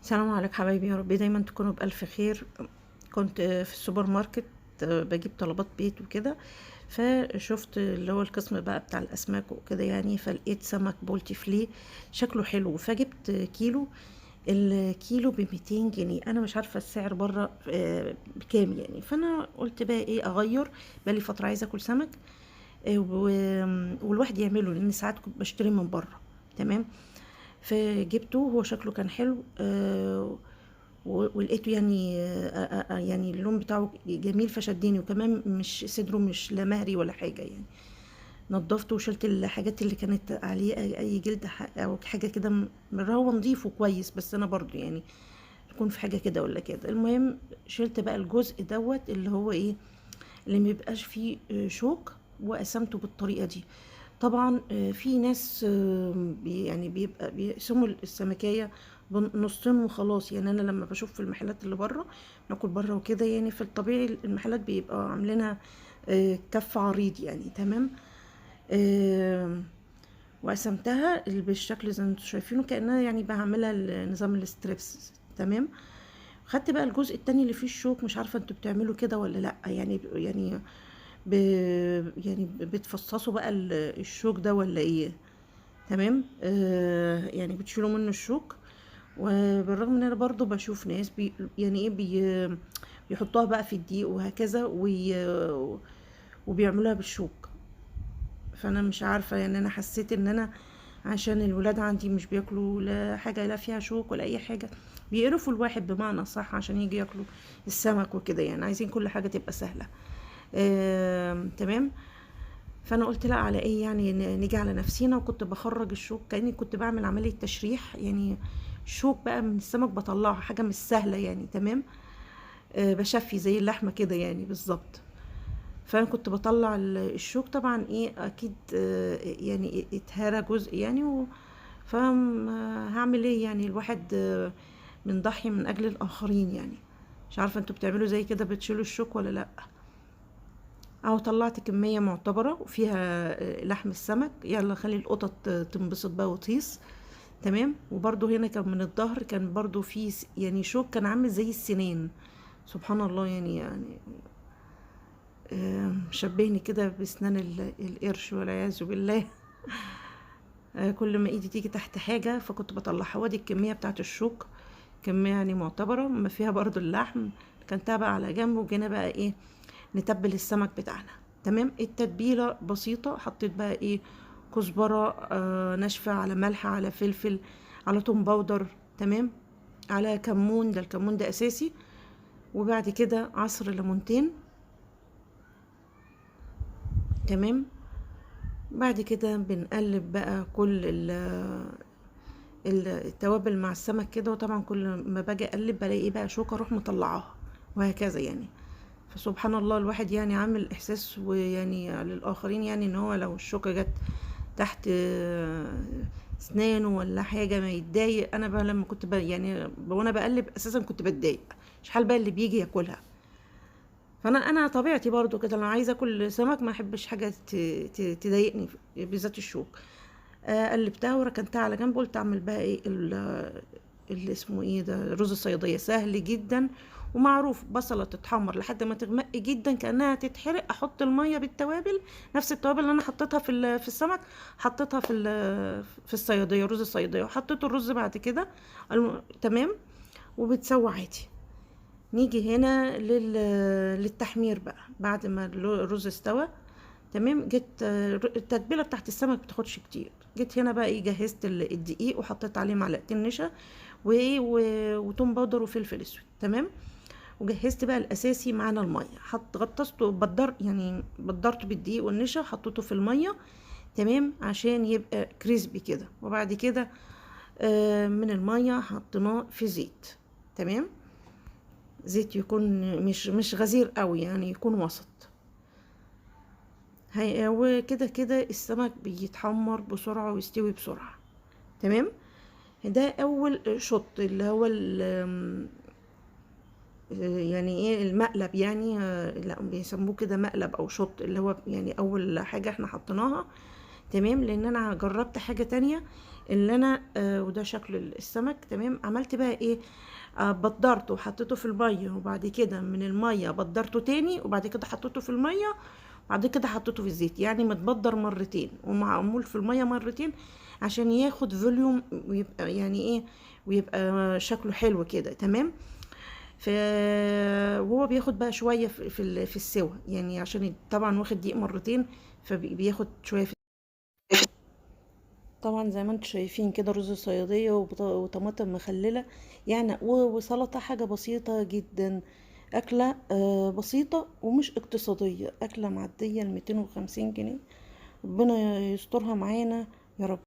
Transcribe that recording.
السلام عليكم حبايبي، يا رب دايما تكونوا بألف خير. كنت في السوبر ماركت بجيب طلبات بيت وكده، فشفت اللي هو القسم بقى بتاع الأسماك وكده يعني، فلقيت سمك بولتي فليه شكله حلو، فجبت كيلو. الكيلو ب200 جنيه. أنا مش عارفة السعر بره بكام يعني، فأنا قلت بقى إيه أغير، بقالي فترة عايزة أكل سمك والواحد يعمله، لأن ساعات كنت بشتري من بره. تمام، فجبته، هو شكله كان حلو ولقيته يعني يعني اللون بتاعه جميل فشدني، وكمان مش صدره مش لا مهري ولا حاجة يعني. نضفته وشلت الحاجات اللي كانت عليه اي جلد او حاجة كده، هو نضيف وكويس، بس انا برضو يعني يكون في حاجة كده ولا كده. المهم شلت بقى الجزء دوت اللي هو ايه اللي ميبقاش فيه شوك، وقسمته بالطريقة دي. طبعا في ناس يعني بيبقى بيقسموا السمكية نصين وخلاص يعني. انا لما بشوف في المحلات اللي بره ناكل بره وكده يعني، في الطبيعي المحلات بيبقى عاملينها كف عريض يعني. تمام، وقسمتها بالشكل زي ما انتم شايفينه، كأنها يعني بعملها نظام ال strips. تمام، خدت بقى الجزء التاني اللي فيه الشوك، مش عارفه انتوا بتعملوا كده ولا لا يعني، يعني ب يعني بتفصصوا بقى الشوك ده ولا ايه. تمام، يعني بتشيلوا منه الشوك. وبالرغم ان انا برضو بشوف ناس بي يعني ايه بي بيحطوها بقى في الدقيق وهكذا وبيعملوها بالشوك. فانا مش عارفه يعني، انا حسيت ان انا عشان الولاد عندي مش بياكلوا لا حاجة لا فيها شوك ولا اي حاجة، بيقرفوا الواحد بمعنى صح عشان يجي ياكلوا السمك وكده يعني، عايزين كل حاجة تبقى سهلة. تمام، فانا قلت لا على ايه يعني نيجي على نفسينا. وكنت بخرج الشوك كاني كنت بعمل عملية تشريح يعني، الشوك بقى من السمك بطلعه حاجة مش سهلة يعني. تمام، بشفي زي اللحمة كده يعني بالظبط. فانا كنت بطلع الشوك طبعا ايه اكيد يعني اتهرى جزء يعني فهعمل ايه يعني، الواحد بنضحي من اجل الاخرين يعني. مش عارفه انتوا بتعملوا زي كده بتشيلوا الشوك ولا لا. اهو طلعت كمية معتبره وفيها لحم السمك، يلا خلي القطط تنبسط بقى وتهيص. تمام، وبرده هنا كان من الظهر كان برده في يعني شوك كان عامل زي السنان، سبحان الله يعني، يعني شبهني كده بسنان القرش والعياذ بالله. كل ما ايدي تيجي تحت حاجة فكنت بطلعها. وادي الكمية بتاعت الشوك كمية يعني معتبرة، ما فيها برضو اللحم كانتها بقى على جنب. وجينا بقى ايه نتبل السمك بتاعنا. تمام، التتبيلة بسيطة، حطيت بقى ايه كزبرة ناشفة على ملح على فلفل على توم باودر، تمام، على كمون، ده الكمون ده اساسي. وبعد كده عصر ليمونتين. تمام، بعد كده بنقلب بقى كل التوابل مع السمك كده. وطبعا كل ما باجي اقلب بلاقي ايه بقى شوكه اروح مطلعاها وهكذا يعني. فسبحان الله الواحد يعني عامل احساس ويعني للاخرين يعني ان هو لو الشوكة جت تحت اسنانه ولا حاجة ما يتضايق. انا بقى لما كنت يعني وانا بقلب اساسا كنت بتضايق، شحال بقى اللي بيجي ياكلها. فانا طبيعتي برضو كده، لو عايزه اكل سمك ما احبش حاجة تضايقني بالذات الشوك. قلبتها وركنتها على جنب، قلت اعمل بقى ايه اللي اسمه ايه ده رز الصياديه، سهل جدا ومعروف. بصله تتحمر لحد ما تغمق جدا كانها تتحرق، احط المية بالتوابل، نفس التوابل اللي انا حطيتها في السمك حطيتها في الصياديه، رز الصياديه، وحطيت الرز بعد كده. تمام، وبتسوى عادي. نيجي هنا للتحمير بقى بعد ما الرز استوى. تمام، جيت التتبيله بتاعت السمك بتاخدش كتير. جيت هنا بقى ايه جهزت الدقيق وحطيت عليه معلقتين نشا وتوم باودر وفلفل اسود. تمام، وجهزت بقى الاساسي معانا المية، غطسته بدر يعني بدرته بالدقيق والنشا، حطيته في المية. تمام، عشان يبقى كريسبي كده. وبعد كده من المية حطيناه في زيت. تمام، زيت يكون مش غزير قوي يعني، يكون وسط. وكده كده السمك بيتحمر بسرعة ويستوي بسرعة. تمام، ده اول شوط اللي هو يعني ايه المقلب يعني، لا بيسموه كده مقلب او شوط، اللي هو يعني اول حاجة احنا حطيناها. تمام. لان انا جربت حاجة تانية اللي انا وده شكل السمك، تمام. عملت بقى ايه؟ بدرته وحطيته في المية، وبعد كده من المية بدرته تاني، وبعد كده حطيته في المية، وبعد كده حطيته في الزيت، يعني متبدر مرتين ومعمول في المية مرتين عشان ياخد volume ويبقى يعني ايه، ويبقى شكله حلو كده، تمام. وهو بياخد بقى شوية في السوى، يعني عشان طبعا واخد دقيق مرتين فبياخد شوية في. طبعا زي ما انتم شايفين كده رز صياديه وطماطم مخلله يعني وسلطة، حاجة بسيطة جدا، اكله بسيطة ومش اقتصادية، اكله معدية ال 250 جنيه. ربنا يسترها معانا يا رب.